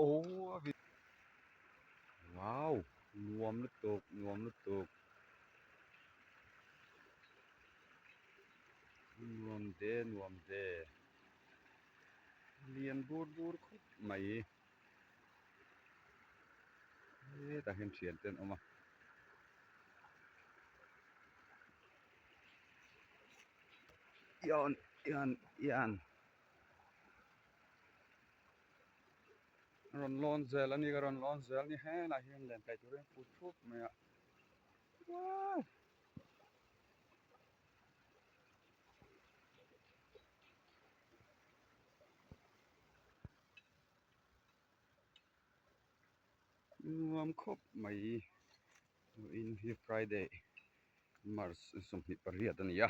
Wow nuam lutuk nuam lutuk nuam ve nuam ve lian bur bur khawp mai hetah hian thian te an awm a. Ian ian ian rawn lawn zel a ni ka rawn lawn zel a ni helai hian len kai turin a put thup mai a wow nuam khawp mai in hi friday march 28 a ni a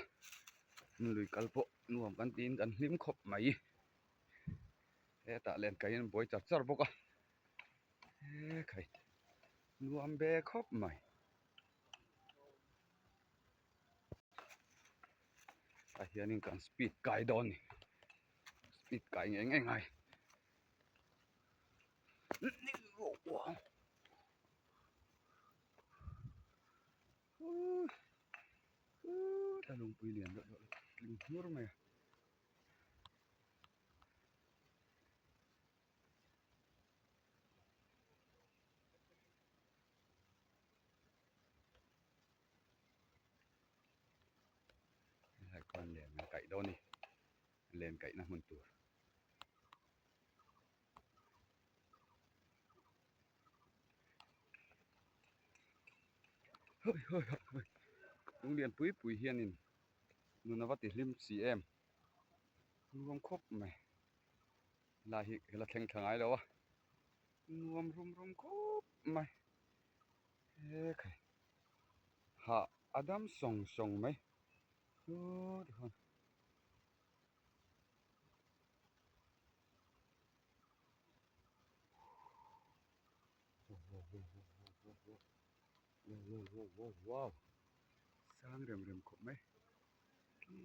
lui kal pawh nuam kan tiin kan hlim khawp mai hetah len kaiin an buai char char bawk a ekhai nuam ve khawp mai tah hianin kan speed kai dawn a ni speed kai ngei ngei ngai. Thlalungpui lian deuh deuh tling hnur mai a. Helai khuan len an kaih dawn a ni len kaihna hmun tur. Hawi hawi hawi lung lian pui pui hianin nun a va ti hlim si em nuam khawp mai helai hi ka la thleng thla ngai lo a nuam rum rum khawp mai hekhai hah a dam sawng sawng mai aw tikhuan. Wow sang rem rem khawp mai khi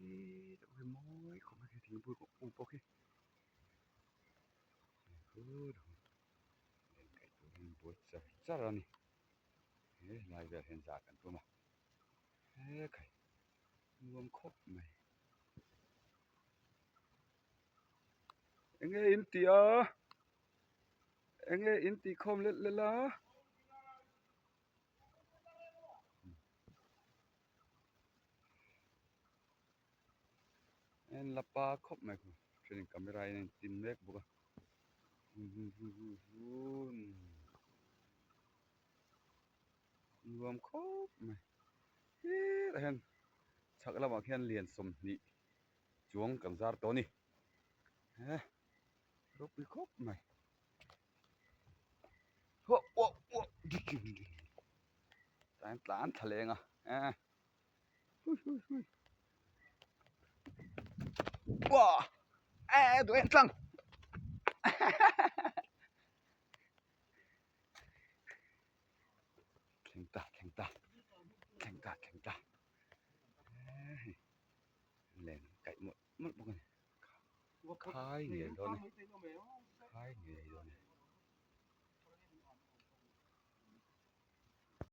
deuh hi mawi khawp mai khi thingpui kung pawh khi buai char char a ni he lai vel hian zah kan tum a hekhai nuam khawp mai. Enge in tih a enge in tih khawm lel lel a en la pa khawp mai khu thenin camera in a intin mek bawk a nuam khawp mai hetah hian chhak lamah khian lian 20 chuang kan zar tawh a ni he ropui khawp mai tah hian tlan thla leng a eh hui hui hui uah eh duh em tlang thleng ta thleng ta thleng ta thleng ta len kaih mawlh mawlh bawk a ni khai ngei dawn a ni khai ngei.